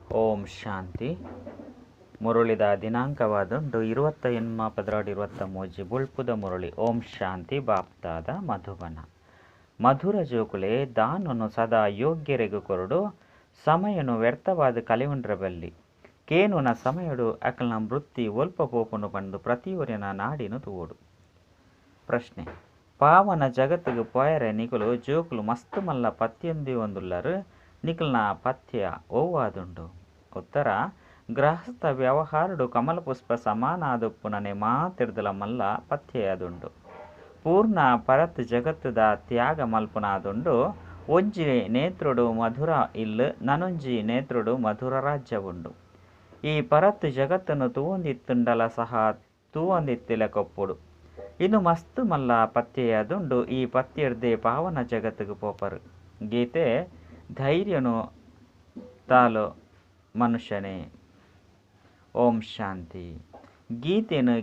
ಓಂ ಶಾಂತಿ. ಮುರುಳಿದ ದಿನಾಂಕವಾದುಂಡು 28 12 23 ಬುಳ್ಪುದ ಮುರುಳಿ. ಓಂ ಶಾಂತಿ. ಬಾಪ್ತಾದ ಮಧುಬನ. ಮಧುರ ಜೋಕುಲೆ ದಾನನು ಸದಾ ಯೋಗ್ಯರೆಗು ಕೊರಡು, ಸಮಯನು ವ್ಯರ್ಥವಾದ ಕಲೆಯುಂಡ್ರಬಲ್ಲಿ. ಕೇನುನ ಸಮಯಡು ಅಕಲ್ನ ವೃತ್ತಿ ಒಲ್ಪ ಪೋಪುಂಡು ಪಂದು ಪ್ರತಿಯೊರಿನ ನಾಡಿನ ತೂವೊಡು. ಪ್ರಶ್ನೆ: ಪಾವನ ಜಗತ್ತಿಗೆ ಪೋಯರೆ ನಿಕುಲು ಜೋಕುಲು ಮಸ್ತ್ ಮಲ್ಲ ಪತ್ಯೊಂದುಲ್ಲರು, ನಿಕಲ್ನ ಪಥ್ಯ ಒವ್ವಾದುಂಡು? ಉತ್ತರ: ಗೃಹಸ್ಥ ವ್ಯವಹಾರಡು ಕಮಲಪುಷ್ಪ ಸಮಾನಾದುಪ್ಪುನನೆ ಮಾತಿರ್ದಲ ಮಲ್ಲ ಪಥ್ಯಯಾದುಂಡು. ಪೂರ್ಣ ಪರತ್ ಜಗತ್ತುದ ತ್ಯಾಗ ಮಲ್ಪುನಾದುಂಡು. ಒಂಜಿ ನೇತ್ರಡು ಮಧುರ ಇಲ್ಲು, ನನೊಂಜಿ ನೇತ್ರಡು ಮಧುರ ರಾಜ್ಯವುಂಡು. ಈ ಪರತ್ ಜಗತ್ತನ್ನು ತೂವೊಂದಿತ್ತುಂಡಲ ಸಹ ತೂವೊಂದಿತ್ತಿಲಕೊಪ್ಪುಡು. ಇಂದು ಮಸ್ತ್ ಮಲ್ಲ ಪಥ್ಯಯಾದುಂಡು. ಈ ಪಥ್ಯರ್ದೆ ಪಾವನ ಜಗತ್ತಿಗೆ ಪೋಪರು. ಗೀತೆ ಧೈರ್ಯನು ತಾಲು ಮನುಷ್ಯನೇ. ಓಂ ಶಾಂತಿ. ಗೀತೆನು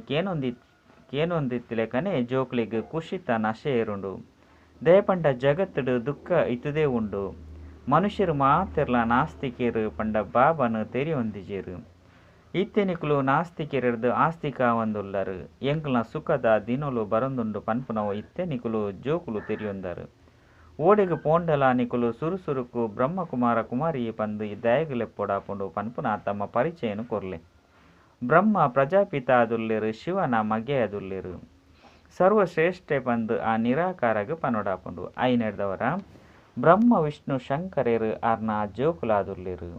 ಕೇನೊಂದಿತ್ತಿಲೆಕನೆ ಜೋಕ್ಲೆಗ್ ಕುಷಿತ ನಶೆ ಏರುಂಡು. ದಯಪಂಡ ಜಗತ್ತುಡು ದುಃಖ ಇತ್ತುದೇ ಉಂಡು. ಮನುಷ್ಯರು ಮಾತೆರ್ಲ ನಾಸ್ತಿಕರು ಪಂಡ ಬಾಬಾನು ತೆರಿಯೊಂದಿಜೆರು. ಇತ್ತೆನಿಕುಲು ನಾಸ್ತಿಕರರ್ದು ಆಸ್ತಿಕಾವಂದುಲ್ಲರು. ಎಂಕಲ್ನ ಸುಖದ ದಿನಲು ಬರೊಂದುಂಡು ಪನ್ಪುನವು ಇತ್ತೆನಿಕುಲು ಜೋಕುಲು ತೆರಿಯೊಂದರು. ಓಡೆಗ್ ಪೋಂಡಲ ನಿಕುಲು ಸುರು ಸುರುಕು ಬ್ರಹ್ಮಕುಮಾರ ಕುಮಾರಿ ಪಂದು ದಾಯೆಗ್ ಲೆಪ್ಪೊಡಾಪುಂಡು ಪನ್ಪುನ ತಮ್ಮ ಪರಿಚಯನು ಕೊರ್ಲೆ. ಬ್ರಹ್ಮ ಪ್ರಜಾಪಿತ ಆದುಲ್ಲೆರು, ಶಿವನ ಮಗೆ ಆದುಲ್ಲೆರು. ಸರ್ವಶ್ರೇಷ್ಠೆ ಪಂದು ಆ ನಿರಾಕಾರಗ್ ಪನೊಡಾಪುಂಡು. ಐನೆಡ್ದವರ ಬ್ರಹ್ಮ ವಿಷ್ಣು ಶಂಕರೆರು ಆರ್ನ ಜೋಕುಲಾದುಲ್ಲೆರು.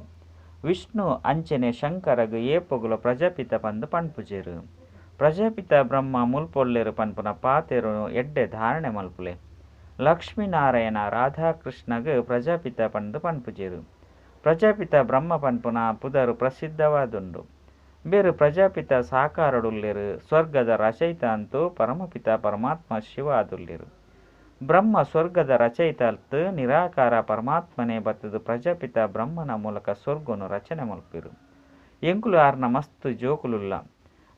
ವಿಷ್ಣು ಅಂಚನೆ ಶಂಕರಗ್ ಏಪೊಗುಲ ಪ್ರಜಾಪಿತ ಪಂದು ಪನ್ಪುಜೆರು. ಪ್ರಜಾಪಿತ ಬ್ರಹ್ಮ ಮುಲ್ಪೊಲ್ಲೆರು ಪನ್ಪುನ ಪಾತೆರುನು ಎಡ್ಡೆ ಧಾರಣೆ ಮಲ್ಪುಲೆ. ಲಕ್ಷ್ಮೀನಾರಾಯಣ ರಾಧಾಕೃಷ್ಣಗ್ ಪ್ರಜಾಪಿತ ಪಂದು ಪನ್ಪುಜೆರು. ಪ್ರಜಾಪಿತ ಬ್ರಹ್ಮ ಪನ್ಪುನ ಪುದರು ಪ್ರಸಿದ್ಧವಾದುಂಡು. ಬೇರು ಪ್ರಜಾಪಿತ ಸಾಕಾರಡುಲ್ಲೆರು. ಸ್ವರ್ಗದ ರಚಯಿತ ಅಂತೂ ಪರಮಪಿತ ಪರಮಾತ್ಮ ಶಿವ ಆದುಲ್ಲೆರು. ಬ್ರಹ್ಮ ಸ್ವರ್ಗದ ರಚಯಿತ ಅಲ್ತು ನಿರಾಕಾರ ಪರಮಾತ್ಮನೇ ಬತ್ತದು ಪ್ರಜಾಪಿತ ಬ್ರಹ್ಮನ ಮೂಲಕ ಸ್ವರ್ಗನು ರಚನೆ ಮಲ್ಪೆರು. ಎಂಕುಲು ಆರ್ನ ಮಸ್ತ್ ಜೋಕುಲುಲ್ಲ.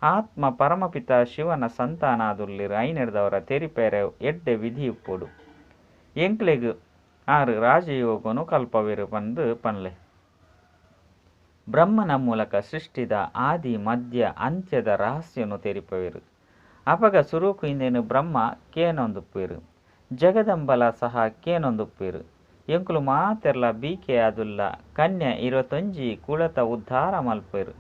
ಆತ್ಮ ಪರಮಪಿತ ಶಿವನ ಸಂತಾನ ಆದುಲ್ಲೆರು. ಐನೆಡ್ದವರ ತೆರಿಪೇರೆ ಎಡ್ಡೆ ವಿಧಿ ಇಪ್ಪೊಡು. ಎಂಕ್ಲೆಗ್ ಆರು ರಾಜಯೋಗನು ಕಲ್ಪವೆರು ಪಂದು ಪನ್ಲೆ. ಬ್ರಹ್ಮನ ಮೂಲಕ ಸೃಷ್ಟಿದ ಆದಿ ಮಧ್ಯ ಅಂತ್ಯದ ರಹಸ್ಯನು ತೆರಿಪವೆರು. ಅಪಗ ಸುರುಕು ಇಂದೆನು ಬ್ರಹ್ಮ ಕೇನೊಂದುಪ್ಪೆರು. ಜಗದಂಬಲ ಸಹ ಕೇನೊಂದುಪ್ಪೆರು. ಎಂಕುಲು ಮಾತೆರ್ಲ ಬಿಕೆ ಆದುಲ್ಲ. ಕನ್ಯೆ 21 ಕುಲತ ಉದ್ಧಾರ ಮಲ್ಪೆರು.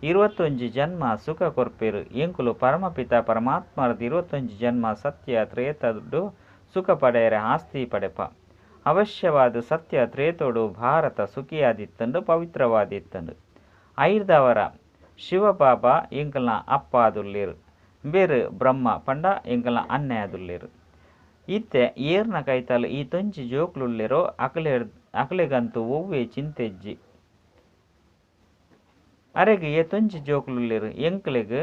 21 ಜನ್ಮ ಸುಖ ಕೊರ್ಪೆರು. ಎಂಕುಲು ಪರಮಪಿತ ಪರಮಾತ್ಮರ್ದ್ 21 ಜನ್ಮ ಸತ್ಯ ತ್ರೇತಡು ಸುಖ ಪಡೆಯರೆ ಆಸ್ತಿ ಪಡೆಪ. ಅವಶ್ಯವಾದ ಸತ್ಯ ತ್ರೇತೋಡು ಭಾರತ ಸುಖಿಯಾದಿತ್ತುಂಡು, ಪವಿತ್ರವಾದಿತ್ತುಂಡು. ಐರ್ದವರ ಶಿವಬಾಬಾ ಎಂಕಲ್ನ ಅಪ್ಪ ಆದುಲ್ಲೆರು. ಬೇರು ಬ್ರಹ್ಮ ಪಂಡ ಎಂಕಲ್ನ ಅನ್ಯ ಆದುಲ್ಲೆರು. ಇತ್ತೆ ಏರ್ನ ಕೈತಾಲ್ ಈ ತೊಂಜಿ ಜೋಕ್ಲುಲ್ಲೆರೋ ಅಕಲೆ ಅಕಲೆಗಂತೂ ಒವ್ವೆ ಚಿಂತೆಜ್ಜಿ. ಅರೆಗ್ ಏತೊಂಜಿ ಜೋಕ್ಲುಲ್ಲೆರು. ಎಂಕ್ಲೆಗ್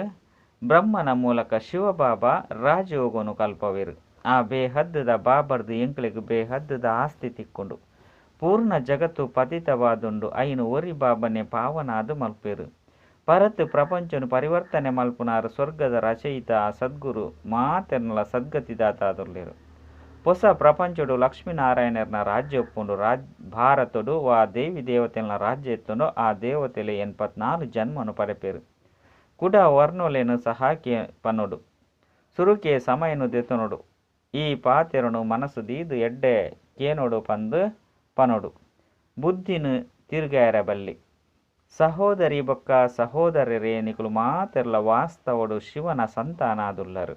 ಬ್ರಹ್ಮನ ಮೂಲಕ ಶಿವಬಾಬಾ ರಾಜಯೋಗನು ಕಲ್ಪವೆರು. ಆ ಬೇಹದ್ದುದ ಬಾಬರ್ದು ಎಂಕ್ಲೆಗ್ ಬೇಹದ್ದುದ ಆಸ್ತಿ ತಿಕ್ಕೊಂಡು. ಪೂರ್ಣ ಜಗತ್ತು ಪತಿತವಾದುಂಡು. ಐನು ಒರಿ ಬಾಬನೆ ಪಾವನಾದು ಮಲ್ಪೆರು. ಪರತ್ ಪ್ರಪಂಚನು ಪರಿವರ್ತನೆ ಮಲ್ಪುನಾರ್ ಸ್ವರ್ಗದ ರಚಯಿತ ಸದ್ಗುರು ಮಾತೆರ್ನಲ ಸದ್ಗತಿದಾತಾದುಲ್ಲೆರು. ಹೊಸ ಪ್ರಪಂಚಡು ಲಕ್ಷ್ಮೀನಾರಾಯಣರ್ನ ರಾಜ್ಯ ಒಪ್ಪುಂಡು. ಭಾರತಡು ವಾ ದೇವಿ ದೇವತೆಲ್ನ ರಾಜ್ಯ ಎತ್ತುಂಡೋ ಆ ದೇವತೆಲೆ 84 ಜನ್ಮನು ಪಡೆಪೆರು. ಕುಡ ವರ್ಣೊಲೆನು ಸಹ ಕೆ ಪನೊಡು. ಸುರುಕೆ ಸಮಯನು ದೆತೊನೊಡು. ಈ ಪಾತೆರನು ಮನಸ್ಸು ದೀದು ಎಡ್ಡೆ ಕೇನೋಡು ಪಂದು ಪನೊಡು. ಬುದ್ಧಿನು ತಿರುಗಾಯರ ಬಲ್ಲಿ. ಸಹೋದರಿ ಬೊಕ್ಕ ಸಹೋದರರೇ ನಿಕುಲು ಮಾತೆರ್ಲ ವಾಸ್ತವಡು ಶಿವನ ಸಂತಾನಾದುಲ್ಲರು.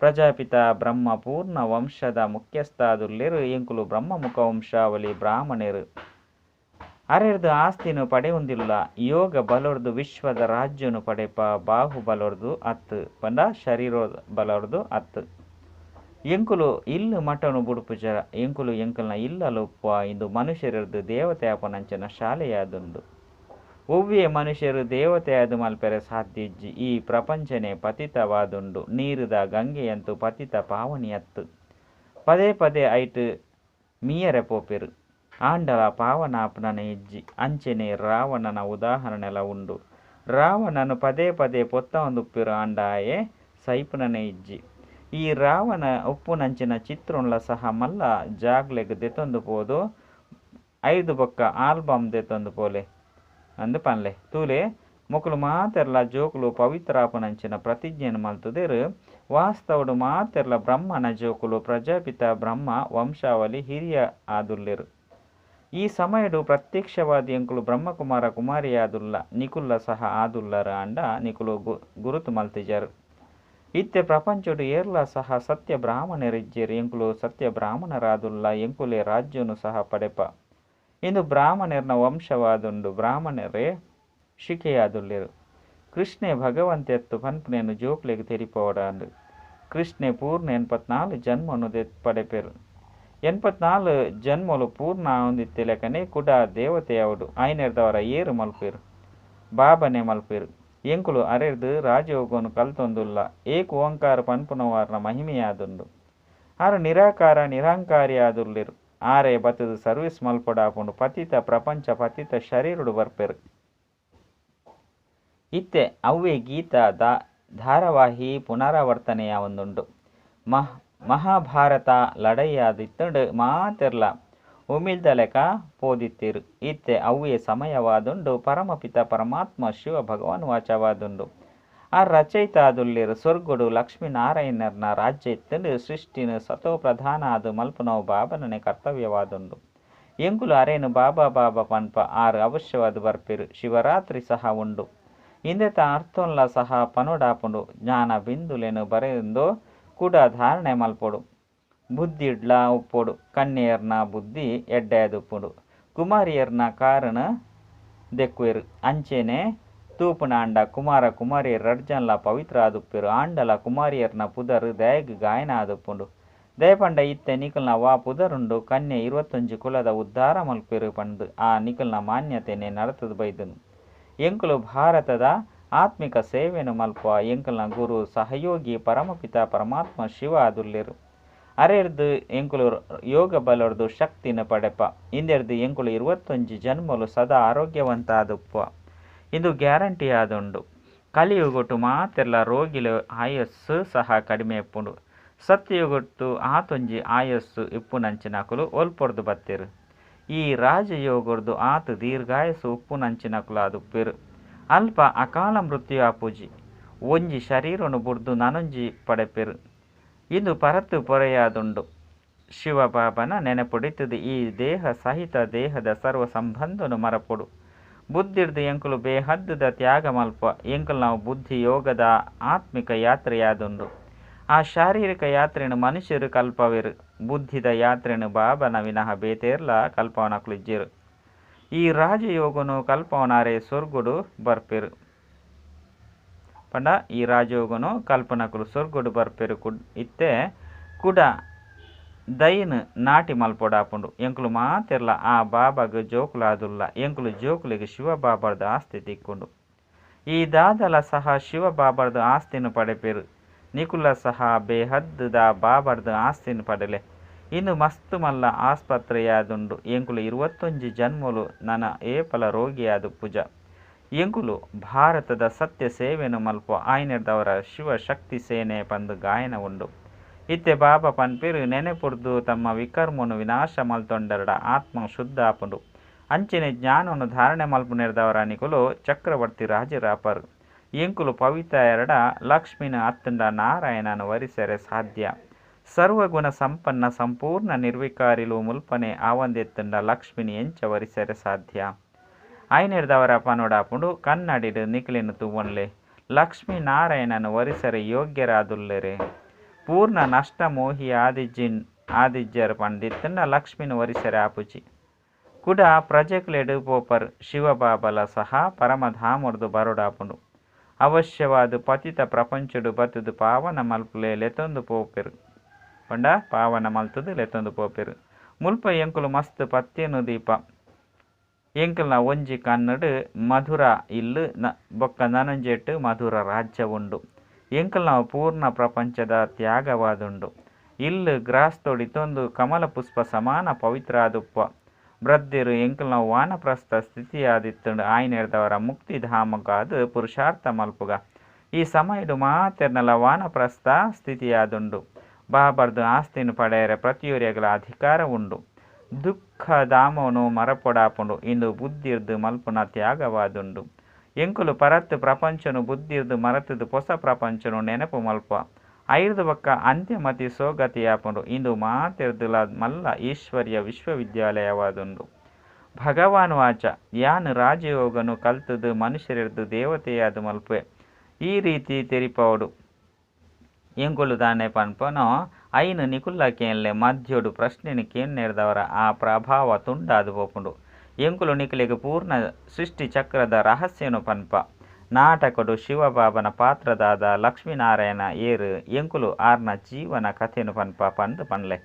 ಪ್ರಜಾಪಿತ ಬ್ರಹ್ಮ ಪೂರ್ಣ ವಂಶದ ಮುಖ್ಯಸ್ಥಾದುಲ್ಲೆರು. ಎಂಕುಲು ಬ್ರಹ್ಮಮುಖ ವಂಶಾವಳಿ ಬ್ರಾಹ್ಮಣರು. ಅರೆರ್ದು ಆಸ್ತಿನು ಪಡೆಯುವುದಿಲ್ಲ. ಯೋಗ ಬಲೊರ್ದು ವಿಶ್ವದ ರಾಜ್ಯನು ಪಡೆಪ, ಬಾಹುಬಲೊರ್ದು ಅತ್ತು ಪಂಡ ಶರೀರ ಬಲೊರ್ದು ಅತ್ತು. ಎಂಕುಲು ಇಲ್ಲು ಮಠನು ಬುಡುಪುಜ. ಎಂಕುಲು ಎಂಕಲ್ನ ಇಲ್ಲಲು ಉಪ್ಪ. ಇಂದು ಮನುಷ್ಯರರ್ದು ದೇವತೆ ಆಪನಂಚಿನ ಶಾಲೆಯಾದುಂಡು. ಒವ್ವೆ ಮನುಷ್ಯರು ದೇವತೆಯಾದ ಮಲ್ಪೆರೆ ಸಾಧ್ಯ ಇಜ್ಜಿ. ಈ ಪ್ರಪಂಚನೇ ಪತಿತವಾದುಂಡು. ನೀರುದ ಗಂಗೆಯಂತೂ ಪತಿತ ಪಾವನಿಯತ್ತು. ಪದೇ ಪದೇ ಐಟ್ ಮೀಯರೆ ಪೋಪೆರು. ಆಂಡಲ ಪಾವನಾಪುನನೆ ಇಜ್ಜಿ. ಅಂಚೆನೆ ರಾವಣನ ಉದಾಹರಣೆಲ ಉಂಡು. ರಾವಣನು ಪದೇ ಪದೇ ಪೊತ್ತವೊಂದುಪ್ಪೆರು ಆಂಡಾಯೆ ಸೈಪುನನೆ ಇಜ್ಜಿ. ಈ ರಾವಣ ಉಪ್ಪುನಂಚಿನ ಚಿತ್ರೊನ್ಲ ಸಹ ಮಲ್ಲ ಜಾಗ್ಲೆಗ್ ದೆತೊಂದು ಪೋದು ಐದು ಬೊಕ್ಕ ಆಲ್ಬಮ್ ದೆತೊಂದು ಪೋಲೆ. ಅಂದ್ ಪನ್ಲೆ. ತೂಲೆ ಮೊಕುಲು ಮಾತೆರ್ಲ ಜೋಕುಲು ಪವಿತ್ರಾಪುನಂಚಿನ ಪ್ರತಿಜ್ಞೆನ್ ಮಲ್ತುದೆರ್. ವಾಸ್ತವಡ್ ಮಾತೆರ್ಲ ಬ್ರಹ್ಮನ ಜೋಕುಲು ಪ್ರಜಾಪಿತ ಬ್ರಹ್ಮ ವಂಶಾವಳಿ ಹಿರಿಯ ಆದುಲ್ಲೆರ್. ಈ ಸಮಯಡ್ ಪ್ರತ್ಯಕ್ಷವಾದ್ ಎಂಕುಲು ಬ್ರಹ್ಮಕುಮಾರ ಕುಮಾರಿಯಾದುಲ್ಲ ನಿಕುಲ್ಲ ಸಹ ಆದುಲ್ಲರ್ ಆಂಡ ನಿಕುಲು ಗುರುತು ಮಲ್ತಿಜರ್. ಇತ್ತೆ ಪ್ರಪಂಚಡ್ ಏರ್ಲಾ ಸಹ ಸತ್ಯ ಬ್ರಾಹ್ಮಣರಿಜ್ಜೆರ್ ಎಂಕುಲು ಸತ್ಯ ಬ್ರಾಹ್ಮಣರಾದುಲ್ಲ ಎಂಕುಲೇ ರಾಜ್ಯನು ಸಹ ಪಡೆಪ. ಇಂದು ಬ್ರಾಹ್ಮಣರ್ನ ವಂಶವಾದುಂಡು ಬ್ರಾಹ್ಮಣರೇ ಶಿಖೆಯಾದುಲ್ಲೆರ್. ಕೃಷ್ಣೆ ಭಗವಂತೆ ಅತ್ತು ಪನ್ಪುನೆನ್ ಜೋಕುಲೆಗ್ ತೆರಿಪಾವೊಡಾಂಡ್. ಕೃಷ್ಣೆ ಪೂರ್ಣ 84 ಜನ್ಮನು ಪಡೆಪೆರ್. 84 ಜನ್ಮಲು ಪೂರ್ಣ ಆವೊಂದಿತ್ತಿಲೆಕನೆ ಕುಡ ದೇವತೆಯಾವೊಡು. ಆಯಿನೆಡ್ದಾವರ ಏರ್ ಮಲ್ಪೆರ್? ಬಾಬಾನೇ ಮಲ್ಪೆರ್. ಎಂಕುಲು ಅರೆರ್ದ್ ರಾಜಯೋಗನು ಕಲ್ತೊಂದುಲ್ಲ. ಏಕ್ ಓಂಕಾರ ಪನ್ಪುನವು ಆರ್ನ ಮಹಿಮೆಯಾದುಂಡು. ಆರ್ ನಿರಾಕಾರ ನಿರಂಕಾರಿ ಆದುಲ್ಲೆರ್. ಆರೇ ಬತ್ತುದು ಸರ್ವಿಸ್ ಮಲ್ಪೊಡಾಪುಂಡು. ಪತಿತ ಪ್ರಪಂಚ ಪತಿತ ಶರೀರಡ್ ಬರ್ಪೆರ್. ಇತ್ತೆ ಅವ್ವೇ ಗೀತಾ ಧಾರಾವಾಹಿ ಪುನರಾವರ್ತನೆಯಾವೊಂದುಂಡು. ಮಹಾಭಾರತ ಲಡಾಯಿಯಾದಿತ್ತುಂಡು ಮಾತೆರ್ಲಾ ಉಮಿಲ್ದಲೆಕ ಪೋದಿತ್ತೆರ್. ಇತ್ತೆ ಅವ್ವೇ ಸಮಯವಾದುಂಡು. ಪರಮಪಿತ ಪರಮಾತ್ಮ ಶಿವ ಭಗವಾನುವಾಚವಾದುಂಡು. ಆರ್ ರಚಯಿತ ಆದುಲ್ಲೆರ್. ಸ್ವರ್ಗಡ್ ಲಕ್ಷ್ಮೀ-ನಾರಾಯಣೆರ್ನ ರಾಜ್ಯ ಇತ್ತುಂಡು. ಸೃಷ್ಟಿನ್ ಸತೋಪ್ರಧಾನ ಆದ್ ಮಲ್ಪುನವು ಬಾಬಾನ ಕರ್ತವ್ಯವಾದುಂಡು. ಎಂಕುಲು ಅರೆನ್ ಬಾಬಾ ಬಾಬಾ ಪನ್ಪ. ಆರ್ ಅವಶ್ಯವಾದ್ ಬರ್ಪೆರ್. ಶಿವರಾತ್ರಿ ಸಹ ಉಂಡು. ಇಂದೆತ ಅರ್ಥೊನ್ಲ ಸಹ ಪನೊಡಾಪುಂಡು. ಜ್ಞಾನ ಬಿಂದುಲೆನ್ ಬರೆಯೊಂದು ಕುಡ ಧಾರಣೆ ಮಲ್ಪೊಡು. ಬುದ್ಧಿಡ್ಲಾ ಉಪ್ಪೊಡು. ಕನ್ಯೆಯೆರ್ನ ಬುದ್ಧಿ ಎಡ್ಡೆ ಆದುಪ್ಪುಂಡು. ಕುಮಾರಿಯೆರ್ನ ಕಾರುನ್ ದೆಕ್ಕುವೆರ್. ಅಂಚನೆ ತೂಪುನಾಂಡ ಕುಮಾರ ಕುಮಾರಿಯೆರ್ ರಡ್ಡ್ ಜನಲ ಪವಿತ್ರ ಆದುಪ್ಪೆರ್. ಆಂಡಲ ಕುಮಾರಿಯೆರ್ನ ಪುದರ್ ದಾಯೆಗ್ ಗಾಯನ ಆದುಪ್ಪುಂಡು. ದಾಯೆ ಪಂಡ ಇತ್ತೆ ನಿಕಲ್ನ ವಾ ಪುದರುಂಡು ಕನ್ಯೆ 21 ಕುಲದ ಉದ್ಧಾರ ಮಲ್ಪುವೆರ್ ಪಂದ್ ಆ ನಿಕಲ್ನ ಮಾನ್ಯತೆನೆ ನಡತುದು ಬೈದುಂಡು. ಎಂಕುಲು ಭಾರತದ ಆತ್ಮಿಕ ಸೇವೆನ್ ಮಲ್ಪುವ. ಎಂಕಲ್ನ ಗುರು ಸಹಯೋಗಿ ಪರಮಪಿತ ಪರಮಾತ್ಮ ಶಿವ ಆದುಲ್ಲೆರ್. ಅರೆರ್ದ್ ಎಂಕುಲು ಯೋಗ ಬಲರ್ದು ಶಕ್ತಿನ ಪಡೆಪ. ಇಂದೆರ್ದ್ ಎಂಕುಲು 21 ಜನ್ಮಲು ಸದಾ ಆರೋಗ್ಯವಂತ ಆದುಪ್ಪುವ. ಇಂದು ಗ್ಯಾರಂಟಿ ಆದುಂಡು. ಕಲಿಯುಗಟ್ಟು ಮಾತೆರ್ಲ ರೋಗಿಲು ಆಯಸ್ಸು ಸಹ ಕಡಿಮೆ ಇಪ್ಪುಂಡು. ಸತ್ಯಯುಗಟ್ಟು ಆತೊಂಜಿ ಆಯಸ್ಸು ಇಪ್ಪುನಂಚಿನಕುಲು ಒಲ್ಪೊರ್ದು ಬತ್ತೆರ್. ಈ ರಾಜಯೋಗರ್ದು ಆತ್ ದೀರ್ಘಾಯಸ್ಸು ಉಪ್ಪುನಂಚಿನಕುಲಾದುಪ್ಪೆರ್. ಅಲ್ಪ ಅಕಾಲ ಮೃತ್ಯು ಆಪುಜಿ. ಒಂಜಿ ಶರೀರನು ಬುಡ್ದು ನನೊಂಜಿ ಪಡೆಪೆರ್. ಇಂದು ಪರತ್ ಪೊರೆಯಾದುಂಡು. ಶಿವ ಬಾಬಾನ ನೆನಪುಡಿತ್ತುದು ಈ ದೇಹ ಸಹಿತ ದೇಹದ ಸರ್ವ ಸಂಬಂಧನು ಮರಪೊಡು. ಬುದ್ಧಿರ್ದು ಎಂಕುಲು ಬೇಹದ್ದುದ ತ್ಯಾಗ ಮಲ್ಪುವ. ಎಂಕಲ್ನ ಬುದ್ಧಿ ಯೋಗದ ಆತ್ಮಿಕ ಯಾತ್ರೆಯಾದುಂಡು. ಆ ಶಾರೀರಿಕ ಯಾತ್ರೆನ್ ಮನುಷ್ಯರು ಕಲ್ಪವೆರ್. ಬುದ್ಧಿದ ಯಾತ್ರೆನ್ ಬಾಬಾನ ವಿನಃ ಬೇತೇರ್ಲ ಕಲ್ಪವನಕುಲು ಇಜ್ಜೆರ್. ಈ ರಾಜಯೋಗನು ಕಲ್ಪವನಾರೆ ಸ್ವರ್ಗಡು ಬರ್ಪೆರ್. ಪಂಡ ಈ ರಾಜಯೋಗನು ಕಲ್ಪನಕುಲು ಸ್ವರ್ಗಡು ಬರ್ಪೆರ್. ಇತ್ತೆ ಕುಡ ದೈನ್ ನಾಟಿ ಮಲ್ಪೊಡಾಪುಂಡು. ಎಂಕುಲು ಮಾತೆರ್ಲ ಆ ಬಾಬಾಗ್ ಜೋಕುಲಾದುಲ್ಲ. ಎಂಕುಲು ಜೋಕುಲೆಗ್ ಶಿವ ಬಾಬಾರ್ದ ಆಸ್ತಿ ತಿಕ್ಕುಂಡು. ಈ ದಾದಲ ಸಹ ಶಿವ ಬಾಬಾರ್ದ ಆಸ್ತಿನ ಪಡೆಪೆರ್. ನಿಕುಲ್ಲ ಸಹ ಬೇಹದ್ದುದ ಬಾಬಾರ್ದ ಆಸ್ತಿನ ಪಡೆಲೆ. ಇಂದು ಮಸ್ತ್ ಮಲ್ಲ ಆಸ್ಪತ್ರೆಯಾದುಂಡು. ಎಂಕುಲು 21 ಜನ್ಮಲು ನನ ಏಪಲ ರೋಗಿಯಾದುಪ್ಪುಜ. ಎಂಕುಲು ಭಾರತದ ಸತ್ಯ ಸೇವೆನ್ ಮಲ್ಪುವ. ಆಯಿನೆಡ್ದಾವರ ಶಿವ ಶಕ್ತಿ ಸೇನೆ ಪಂದ್ ಗಾಯನ ಉಂಡು. ಇತ್ತೆ ಬಾಬಾ ಪನ್ಪೆರ್ ನೆನೆಪುರ್ದು ತಮ್ಮ ವಿಕರ್ಮನು ವಿನಾಶ ಮಲ್ತೊಂಡರ್ಡ ಆತ್ಮ ಶುದ್ಧ ಆಪುಂಡು. ಅಂಚನೆ ಜ್ಞಾನನು ಧಾರಣೆ ಮಲ್ಪುನೆಡ್ದಾವರ ನಿಕುಲು ಚಕ್ರವರ್ತಿ ರಾಜರಾಪರ್. ಎಂಕುಲು ಪವಿತ್ರ ಲಕ್ಷ್ಮಿನ ಅತ್ತುಂಡ ನಾರಾಯಣನ ವರಿಸರೆ ಸಾಧ್ಯ. ಸರ್ವಗುಣ ಸಂಪನ್ನ ಸಂಪೂರ್ಣ ನಿರ್ವಿಕಾರಿಲು ಮುಲ್ಪನೆ ಆವಂದೆತ್ತುಂಡ ಲಕ್ಷ್ಮಿನ ಎಂಚ ವರಿಸರೆ ಸಾಧ್ಯ. ಆಯಿನೆಡ್ದಾವರ ಪನೊಡಾಪುಂಡು ಕನ್ನಡಿಡ್ ನಿಕುಲೆನ್ ತೂವೊನ್ಲೆ. ಲಕ್ಷ್ಮೀ ನಾರಾಯಣನ ವರಿಸರೆ ಯೋಗ್ಯರಾದುಲ್ಲೆರೆ. ಪೂರ್ಣ ನಷ್ಟ ಮೋಹಿ ಆದಿಜ್ಜರ್ ಪಂದಿತ್ತುಂಡ ಲಕ್ಷ್ಮಿನ ವರಿಸರೆ ಆಪುಜಿ. ಕುಡ ಪ್ರಜೆಕ್ಲೆಡ್ ಪೋಪರ್. ಶಿವ ಬಾಬಾಲ ಸಹ ಪರಮಧಾಮರ್ದು ಬರೊಡಾಪುಂಡು. ಅವಶ್ಯವಾದ ಪತಿತ ಪ್ರಪಂಚಡ್ ಬತ್ತುದು ಪಾವನ ಮಲ್ಪುಲೆ ಲೆತೊಂದು ಪೋಪೆರ್. ಪಂಡ ಪಾವನ ಮಲ್ತುದು ಲೆತೊಂದು ಪೋಪೆರ್. ಮುಲ್ಪ ಎಂಕುಲು ಮಸ್ತ್ ಪತ್ಯನು ದೀಪ. ಎಂಕಲ್ನ ಒಂಜಿ ಕಣ್ಣುಡು ಮಧುರ ಇಲ್ಲು ಬೊಕ್ಕ ನನೊಂಜೆಟ್ ಮಧುರ ರಾಜ್ಯ ಉಂಡು. ಎಂಕಲ್ನ ಪೂರ್ಣ ಪ್ರಪಂಚದ ತ್ಯಾಗವಾದುಂಡು. ಇಲ್ಲು ಗ್ರಾಸ್ತೊಡಿತೊಂದು ಕಮಲ ಪುಷ್ಪ ಸಮಾನ ಪವಿತ್ರ ಆದುಪ್ಪ. ಬ್ರದ್ದೇರು ಎಂಕಲ್ನ ವಾನಪ್ರಸ್ಥ ಸ್ಥಿತಿಯಾದಿತ್ತುಂಡು. ಆಯಿನೆಡ್ದಾವರ ಮುಕ್ತಿಧಾಮಗಾದ್ ಪುರುಷಾರ್ಥ ಮಲ್ಪುಗ. ಈ ಸಮಯಡ್ ಮಾತೆರ್ನಲ ವಾನಪ್ರಸ್ಥ ಸ್ಥಿತಿಯಾದುಂಡು. ಬಾಬಾರ್ದು ಆಸ್ತಿನ ಪಡೆಯರೆ ಪ್ರತಿಯೊರಿಯಗಲ ಅಧಿಕಾರ ಉಂಡು. ದುಃಖಧಾಮೊನು ಮರಪೊಡಾಪುಂಡು. ಇಂದು ಬುದ್ಧಿರ್ದ್ ಮಲ್ಪುನ ತ್ಯಾಗವಾದುಂಡು. ಎಂಕುಲು ಪರತ್ ಪ್ರಪಂಚೊನು ಬುದ್ಧಿರ್ದ್ ಮರತ್ದ್ ಪೊಸ ಪ್ರಪಂಚೊನು ನೆನಪು ಮಲ್ಪ. ಐರ್ದ್ ಬೊಕ್ಕ ಅಂತ್ಯಮತಿ ಸೋಗತಿಯಾಪುಂಡು. ಇಂದು ಮಾತೆರ್ದ್ ಲ ಮಲ್ಲ ಈಶ್ವರೀಯ ವಿಶ್ವವಿದ್ಯಾಲಯವಾದುಂಡು. ಭಗವಾನುವಾಚ, ಯಾನ್ ರಾಜಯೋಗನು ಕಲ್ತ್ ದ್ ಮನುಷ್ಯರೆರ್ದ್ ದೇವತೆಯಾದ್ ಮಲ್ಪುವೆ. ಈ ರೀತಿ ತೆರಿಪಾವೊಡು. ಎಂಕುಲು ದಾನೆ ಪನ್ಪನೋ ಅಯಿನ್ ನಿಕುಲ್ಲಾ ಕೇನ್ಲೆ ಮಧ್ಯೊಡು ಪ್ರಶ್ನೆನ್ ಕೇನುನೆರ್ದಾವರ ಆ ಪ್ರಭಾವ ತುಂಡಾದ್ ಪೋಪುಂಡು. ಎಂಕುಲು ನಿಕಲೆಗ್ ಪೂರ್ಣ ಸೃಷ್ಟಿ ಚಕ್ರದ ರಹಸ್ಯೊನು ಪನ್ಪ. ನಾಟಕೊಡು ಶಿವಬಾಬನ ಪಾತ್ರ ದಾದ, ಲಕ್ಷ್ಮೀ-ನಾರಾಯಣ ಏರ್, ಎಂಕುಲು ಆರ್ನ ಜೀವನ ಕಥೆನ್ ಪನ್ಪ ಪಂದ್ ಪನ್ಲೆ.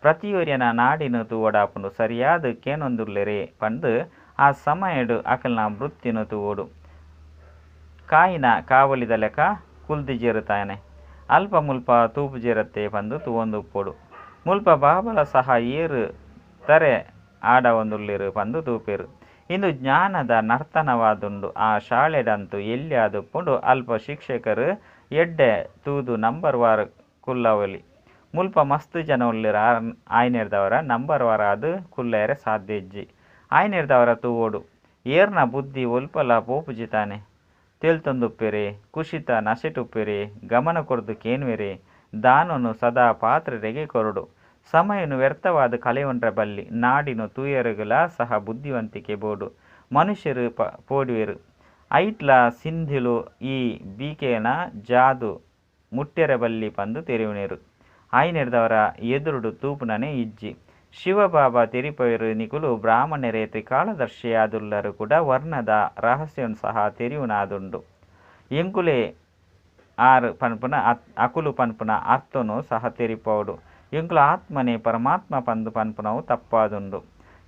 ಪ್ರತಿಯೊರಿಯನ ನಾಡಿನ್ ತೂವೊಡಾಪುಂಡು ಸರಿಯಾದ್ ಕೇನೊಂದುಲ್ಲೆರೇ ಪಂದ್ ಆ ಸಮಯಡ್ ಅಕಲ್ನ ವೃತ್ತಿನ್ ತೂವೊಡು. ಕಾಯಿನ ಕಾವಲಿದಲೆಕ ಕುಲ್ದಿಜೆರ್ ತಾನೆ. ಅಲ್ಪ ಮುಲ್ಪ ತೂಪುಜೆರತ್ತೆ ಪಂದ್ ತೂವೊಂದು ಉಪ್ಪೊಡು. ಮುಲ್ಪ ಬಾಬಾಲ ಸಹ ಏರ್ ತರೆ ಆಡವೊಂದುಲ್ಲೆರ್ ಪಂದ್ ತೂಪೆರ್. ಇಂದು ಜ್ಞಾನದ ನರ್ತನವಾದುಂಡು. ಆ ಶಾಲೆಡಂತು ಎಲ್ಯ ಆದುಪ್ಪುಂಡು ಅಲ್ಪ ಶಿಕ್ಷಕೆರ್ ಎಡ್ಡೆ ತೂದು ನಂಬರ್ ವಾರ್ ಕುಲ್ಲವೊಲಿ. ಮುಲ್ಪ ಮಸ್ತ್ ಜನ ಉಲ್ಲೆರ್ ಆಯಿನೆಡ್ದಾವರ ನಂಬರ್ ವಾರ್ ಆದ್ ಕುಲ್ಲಯೆರೆ ಸಾಧ್ಯ ಇಜ್ಜಿ. ಆಯಿನೆಡ್ದಾವರ ತೂವೊಡು. ಏರ್ನ ಬುದ್ಧಿ ಒಲ್ಪಲ ಪೋಪುಜಿ ತಾನೆ. ತೆಲ್ತೊಂದುಪ್ಪೆರೆ, ಖುಷಿತ ನಶೆಟ್ ಉಪ್ಪುವೆರೆ, ಗಮನ ಕೊರ್ದು ಕೇನುವೆರೆ. ದಾನೊನು ಸದಾ ಪಾತ್ರರೆಗೆ ಕೊರೊಡು. ಸಮಯನ್ ವ್ಯರ್ಥವಾದ್ ಕಳೆಯೊನ್ರೆ ಬಲ್ಲಿ. ನಾಡಿನ್ ತೂಯೆರೆಗುಲಾ ಸಹ ಬುದ್ಧಿವಂತಿಕೆ ಬೋಡು. ಮನುಷ್ಯೆರ್ ಪೋಡ್ಯುವೆರ್. ಅಯಿಟ್ಲಾ ಸಿಂಧಿಲು ಈ ಬಿಕೆನ ಜಾದು ಮುಟ್ಟೆರೆ ಬಲ್ಲಿ ಪಂದ್ ತೆರಿಯೊನ್ವೆರ್. ಆಯಿನೆಡ್ದಾವರ ಎದುರುಡು ತೂಪುನನೇ ಇಜ್ಜಿ. ಶಿವಬಾಬಾ ತೆರಿಪಾವೆರ್ ನಿಕುಲು ಬ್ರಾಹ್ಮಣರೇ ತ್ರಿಕಾಲದರ್ಶಿಯಾದುಲ್ಲರ್ ಕುಡ ವರ್ಣದ ರಹಸ್ಯನ್ ಸಹ ತೆರಿಯುನ ಆದುಂಡು. ಎಂಕುಲೇ ಆರ್ ಪನ್ಪುನ ಅಕುಲು ಪನ್ಪುನ ಅರ್ಥೊನು ಸಹ ತೆರಿಪಾವೊಡು. ಎಂಕುಲು ಆತ್ಮನೇ ಪರಮಾತ್ಮ ಪಂದ್ ಪನ್ಪುನವು ತಪ್ಪಾದುಂಡು.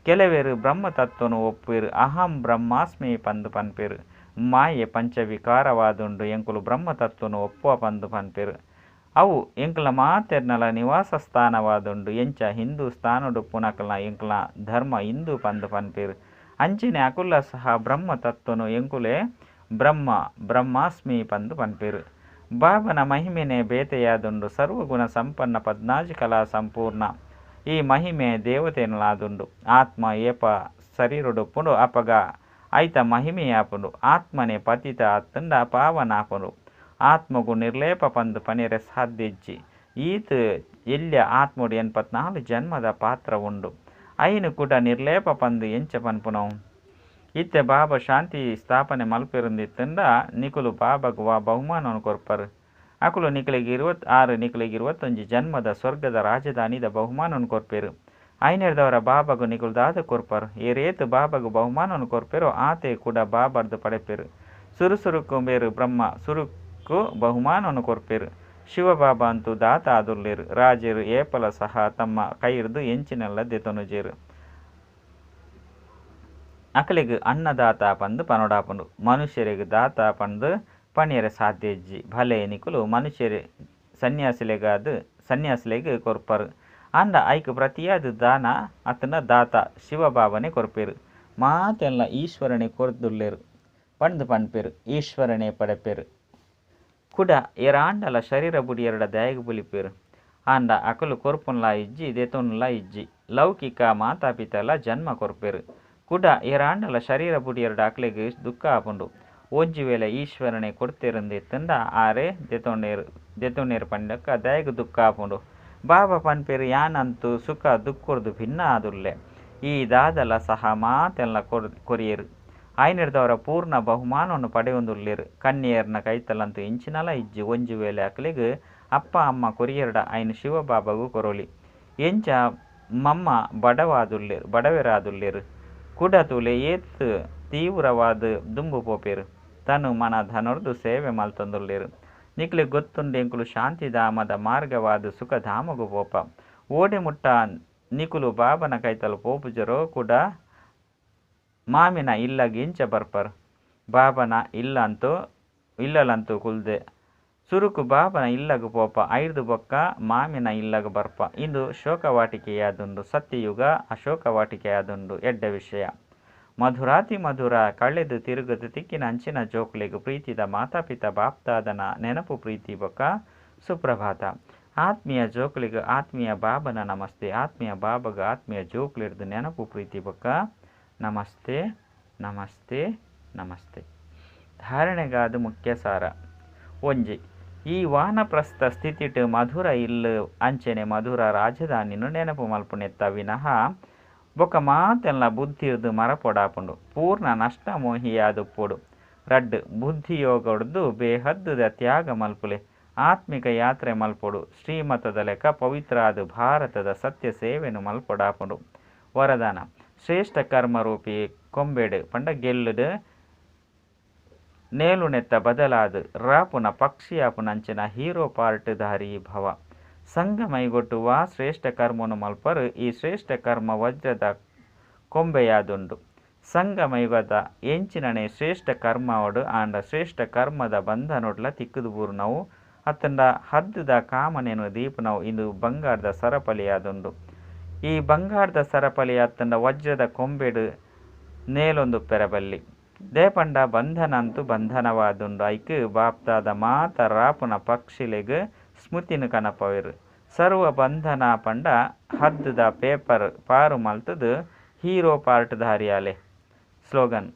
ಕೆಲವೆರ್ ಬ್ರಹ್ಮ ತತ್ವೊನು ಒಪ್ಪುವೆರ್. ಅಹಂ ಬ್ರಹ್ಮಾಸ್ಮಿ ಪಂದ್ ಪನ್ಪೆರ್. ಮಾಯೆ ಪಂಚವಿಕಾರವಾದುಂಡು ಎಂಕುಲು ಬ್ರಹ್ಮ ತತ್ವೊನು ಒಪ್ಪುವ ಪಂದ್ ಪನ್ಪೆರ್. ಅವು ಎಂಕಲ್ನ ಮಾತೆರ್ನಲ ನಿವಾಸ ಸ್ಥಾನವಾದುಂಡು. ಎಂಚ ಹಿಂದೂ ಸ್ಥಾನೊಡುಪ್ಪುನಕಲ್ನ ಎಂಕಲ್ನ ಧರ್ಮ ಹಿಂದೂ ಪಂದ್ ಪನ್ಪೆರ್. ಅಂಚೆನೆ ಅಕುಲ್ಲ ಸಹ ಬ್ರಹ್ಮ ತತ್ವೊನು ಎಂಕುಲೇ ಬ್ರಹ್ಮ ಬ್ರಹ್ಮಾಸ್ಮಿ ಪಂದ್ ಪನ್ಪೆರ್. ಬಾಬನ ಮಹಿಮೆನೇ ಬೇತೆಯಾದುಂಡು. ಸರ್ವಗುಣ ಸಂಪನ್ನ ಪದ್ನಾಜಿ ಕಲಾ ಸಂಪೂರ್ಣ. ಈ ಮಹಿಮೆ ದೇವತೆನಲಾದುಂಡು. ಆತ್ಮ ಏಪ ಶರೀರೊಡುಪ್ಪುಂಡು ಅಪಗ ಐತ ಮಹಿಮೆಯಾಪುಂಡು. ಆತ್ಮನೇ ಪತಿತ ಅತ್ತುಂಡ ಪಾವನ ಆಪುಂಡು. ಆತ್ಮಗ್ ನಿರ್ಲೇಪ ಪಂದ್ ಪನೆರೆ ಸಾಧ್ಯ ಇಜ್ಜಿ. ಈತ್ ಎಲ್ಯ ಆತ್ಮಡ್ ಎನ್ಪತ್ನಾಲ್ ಜನ್ಮದ ಪಾತ್ರ ಉಂಡು. ಅಯಿನ್ ಕುಡ ನಿರ್ಲೇಪ ಪಂದ್ ಎಂಚ ಪನ್ಪುನವು. ಇತ್ತೆ ಬಾಬಾ ಶಾಂತಿ ಸ್ಥಾಪನೆ ಮಲ್ಪೆರುಂದಿತ್ತುಂಡ ನಿಕುಲು ಬಾಬಾಗ್ ವಾ ಬಹುಮಾನನ್ ಕೊರ್ಪರ್. ಅಕುಲು ನಿಕಲೆಗ್ ಆರ್ ನಿಕಲೆಗ್ ಇರುವತ್ತೊಂಜಿ ಜನ್ಮದ ಸ್ವರ್ಗದ ರಾಜಧಾನಿದ ಬಹುಮಾನನ್ ಕೊರ್ಪೆರ್. ಆಯಿನೆಡ್ದಾವರ ಬಾಬಾಗ್ ನಿಕುಲು ದಾದ ಕೊರ್ಪರ್. ಏರೇತ್ ಬಾಬಾಗ್ ಬಹುಮಾನನ್ ಕೊರ್ಪೆರೋ ಆತೆ ಕುಡ ಬಾಬಾರ್ದ್ ಪಡೆಪೆರ್. ಸುರು ಸುರುಕು ಮೇರ್ ಬ್ರಹ್ಮ ಸುರುಕು ಬಹುಮಾನನ್ ಕೊರ್ಪೆರ್. ಶಿವಬಾಬಾ ಅಂತೂ ದಾತ ಆದುಲ್ಲೆರ್. ರಾಜೆರ್ ಏಪಲ ಸಹ ತಮ್ಮ ಕೈರ್ದ್ ಎಂಚಿನಲ ದೆತೊನುಜೆರ್. ಅಕಲೆಗ್ ಅನ್ನದಾತ ಪಂದ್ ಪನೊಡಾಪುಂಡು. ಮನುಷ್ಯೆರೆಗ್ ದಾತ ಪಂದ್ ಪನಿಯೆರೆ ಸಾಧ್ಯ ಇಜ್ಜಿ. ಭಲೆ ನಿಕುಲು ಮನುಷ್ಯೆರ್ ಸನ್ಯಾಸಿಲೆಗಾದ್ ಸನ್ಯಾಸಿಲೆಗ್ ಕೊರ್ಪರ್. ಆಂಡ ಐಕ್ ಪ್ರತಿಯಾದ್ ದಾನ ಅತ್ತ್ಂಡ ದಾತ ಶಿವಬಾಬಾನೆ ಕೊರ್ಪೆರ್. ಮಾತೆನ್ಲಾ ಈಶ್ವರನೇ ಕೊರ್ದುಲ್ಲೆರ್ ಪಂದ್ ಪನ್ಪೆರ್. ಈಶ್ವರನೇ ಪಡೆಪೆರ್. ಕುಡ ಏರಾಂಡಲ ಶರೀರ ಬುಡಿಯೆರ್ಡ ದಾಯೆಗ್ ಬುಲಿಪುವೆರ್. ಆಂಡ ಅಕುಲು ಕೊರ್ಪುನಲ ಇಜ್ಜಿ ದೆತೊನುನಲ ಇಜ್ಜಿ. ಲೌಕಿಕ ಮಾತಾ-ಪಿತಾಲ ಜನ್ಮ ಕೊರ್ಪೆರ್. ಕುಡ ಏರಾಂಡಲ ಶರೀರ ಬುಡಿಯೆರ್ಡ ಅಕ್ಲೆಗ್ ದುಃಖ ಆಪುಂಡು. ಒಂಜಿ ವೇಳೆ ಈಶ್ವರನೇ ಕೊರ್ತೆರ್ಂದ್ ಇತ್ತ್ಂಡ ಆರೇ ದೆತೊನೆರ್ ಪಂಡಕ ದಾಯೆಗ್ ದುಃಖ ಆಪುಂಡು. ಬಾಬಾ ಪನ್ಪೆರ್ ಯಾನಂತೂ ಸುಖ ದುಃಖರ್ದ್ ಭಿನ್ನ ಆದುಲ್ಲೆ. ಈ ದಾದಲ ಸಹ ಮಾತೆನ್ಲಾ ಕೊರಿಯೆರ್. ಆಯಿನೆಡ್ದಾವರ ಪೂರ್ಣ ಬಹುಮಾನನ್ ಪಡೆಯೊಂದುಲ್ಲೆರ್. ಕನ್ಯೆಯೆರ್ನ ಕೈತಲ್ ಅಂತೂ ಎಂಚಿನಲ ಇಜ್ಜಿ. ಒಂಜಿ ವೇಳೆ ಅಕ್ಲೆಗ್ ಅಪ್ಪ ಅಮ್ಮ ಕೊರಿಯೆರ್ಡ ಅಯಿನ್ ಶಿವಬಾಬಾಗ್ ಕೊರೊಲಿ. ಎಂಚ ಮಮ್ಮ ಬಡವೆರಾದುಲ್ಲೆರ್. ಕುಡ ತೂಲೆ ಏತ್ ತೀವ್ರವಾದ್ ದುಂಬು ಪೋಪೆರ್. ತನು ಮನ ಧನರ್ದ್ ಸೇವೆ ಮಲ್ತೊಂದುಲ್ಲೆರ್. ನಿಕಲೆಗ್ ಗೊತ್ತುಂಡು ಎಂಕುಲು ಶಾಂತಿಧಾಮದ ಮಾರ್ಗವಾದ್ ಸುಖಧಾಮಗ್ ಪೋಪ. ಓಡೆ ಮುಟ್ಟ ನಿಕುಲು ಬಾಬನ ಕೈತಲ್ ಪೋಪುಜರೋ ಕುಡ ಮಾಮಿನ ಇಲ್ಲಗ್ ಎಂಚ ಬರ್ಪರ್. ಬಾಬನ ಇಲ್ಲಲ್ ಅಂತೂ ಕುಲ್ದೆ. ಸುರುಕು ಬಾಬನ ಇಲ್ಲಗ್ ಪೋಪ ಐರ್ದ್ ಬೊಕ್ಕ ಮಾಮಿನ ಇಲ್ಲಗ್ ಬರ್ಪ. ಇಂದು ಶೋಕವಾಟಿಕೆಯಾದುಂಡು. ಸತ್ಯಯುಗ ಅಶೋಕವಾಟಿಕೆಯಾದುಂಡು. ಎಡ್ಡೆ ವಿಷಯ. ಮಧುರಾತಿ ಮಧುರ ಕಳೆದ್ ತಿರುಗುದು ತಿಕ್ಕಿನ ಅಂಚಿನ ಜೋಕುಲೆಗ್ ಪ್ರೀತಿದ ಮಾತಾಪಿತ ಬಾಪ್ದಾದನ ನೆನಪು ಪ್ರೀತಿ ಬೊಕ್ಕ ಸುಪ್ರಭಾತ. ಆತ್ಮೀಯ ಜೋಕುಲೆಗ್ ಆತ್ಮೀಯ ಬಾಬನ ನಮಸ್ತೆ. ಆತ್ಮೀಯ ಬಾಬಗ ಆತ್ಮೀಯ ಜೋಕುಲೆಡ್ದ್ ನೆನಪು ಪ್ರೀತಿ ಬೊಕ್ಕ ನಮಸ್ತೆ ನಮಸ್ತೆ ನಮಸ್ತೆ. ಧಾರಣೆಗಾದ ಮುಖ್ಯ ಸಾರ. ಒಂಜಿ, ಈ ವಾನಪ್ರಸ್ಥ ಸ್ಥಿತಿಟ್ ಮಧುರ ಇಲ್ಲ್ ಅಂಚನೆ ಮಧುರ ರಾಜಧಾನಿನ್ ನೆನಪು ಮಲ್ಪುನೆತ್ತ ವಿನಃ ಬೊಕ್ಕ ಮಾತೆನ್ಲ ಬುದ್ಧಿರ್ದ್ ಮರಪೊಡಾಪುಂಡು. ಪೂರ್ಣ ನಷ್ಟ ಮೋಹಿಯಾದುಪ್ಪೊಡು. ರಡ್ಡ್, ಬುದ್ಧಿಯೋಗಡ್ದ್ ಬೇಹದ್ದುದ ತ್ಯಾಗ ಮಲ್ಪುಲೆ. ಆತ್ಮಿಕ ಯಾತ್ರೆ ಮಲ್ಪೊಡು. ಶ್ರೀಮತದಲೆಕ ಪವಿತ್ರ ಆದ್ ಭಾರತದ ಸತ್ಯ ಸೇವೆನ್ ಮಲ್ಪೊಡಾಪುಂಡು. ವರದಾನ, ಶ್ರೇಷ್ಠ ಕರ್ಮ ರೂಪಿ ಕೊಂಬೆಡ್ ಪಂಡ ಗೆಲ್ಲ್ ಡ್ ನೇಲುನೆತ್ತ ಬದಲಾದ್ ರಾಪುನ ಪಕ್ಷಿಯಾಪುನಂಚಿನ ಹೀರೋ ಪಾರ್ಟ್ ಧಾರಿ ಭವ. ಸಂಗಮಯುಗೊಟು ವಾ ಶ್ರೇಷ್ಠ ಕರ್ಮೊನು ಮಲ್ಪರ್ ಈ ಶ್ರೇಷ್ಠ ಕರ್ಮ ವಜ್ರದ ಕೊಂಬೆಯಾದುಂಡು. ಸಂಗಮಯುಗದ ಎಂಚಿನನೇ ಶ್ರೇಷ್ಠ ಕರ್ಮ ಆವಡ್ ಆಂಡ ಶ್ರೇಷ್ಠ ಕರ್ಮದ ಬಂಧನೊಡ್ಲ ತಿಕ್ಕುದು ಬೂರುನವು ಅತ್ತುಂಡ ಹದ್ದುದ ಕಾಮನೆನ್ ದೀಪುನವು ಇಂದು ಬಂಗಾರದ ಸರಪಳಿಯಾದುಂಡು. ಈ ಬಂಗಾರದ ಸರಪಳಿ ಅತ್ತುಂಡ ವಜ್ರದ ಕೊಂಬೆಡ್ ನೇಲೊಂದುಪ್ಪೆರೆ ಬಲ್ಲಿ. ದಾಯೆ ಪಂಡ ಬಂಧನ ಅಂತೂ ಬಂಧನವಾದುಂಡು. ಐಕ್ ಬಾಪ್ತಾದ ಮಾತ ರಾಪುನ ಪಕ್ಷಿಲೆಗ್ ಸ್ಮೃತಿನ್ ಕನಪವೆರ್. ಸರ್ವ ಬಂಧನ ಪಂಡ ಹದ್ದುದ ಪೇಪರ್ ಪಾರು ಮಲ್ತುದು ಹೀರೋ ಪಾರ್ಟ್ ಧಾರಿಯಾಲೆ. ಸ್ಲೋಗನ್,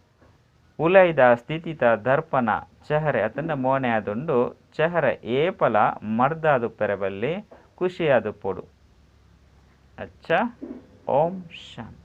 ಉಲೈದ ಸ್ಥಿತಿತ ದರ್ಪಣ ಚೆಹರೆ ಅತ್ತಂಡ ಮೋನೆ ಆದುಂಡು. ಚೆಹರೆ ಏಪಲ ಮರ್ದಾದುಪ್ಪೆರೆ ಬಲ್ಲಿ ಖುಷಿಯಾದುಪ್ಪೊಡು. ಅಚ್ಚ ಓಂ ಶಾಂತಿ.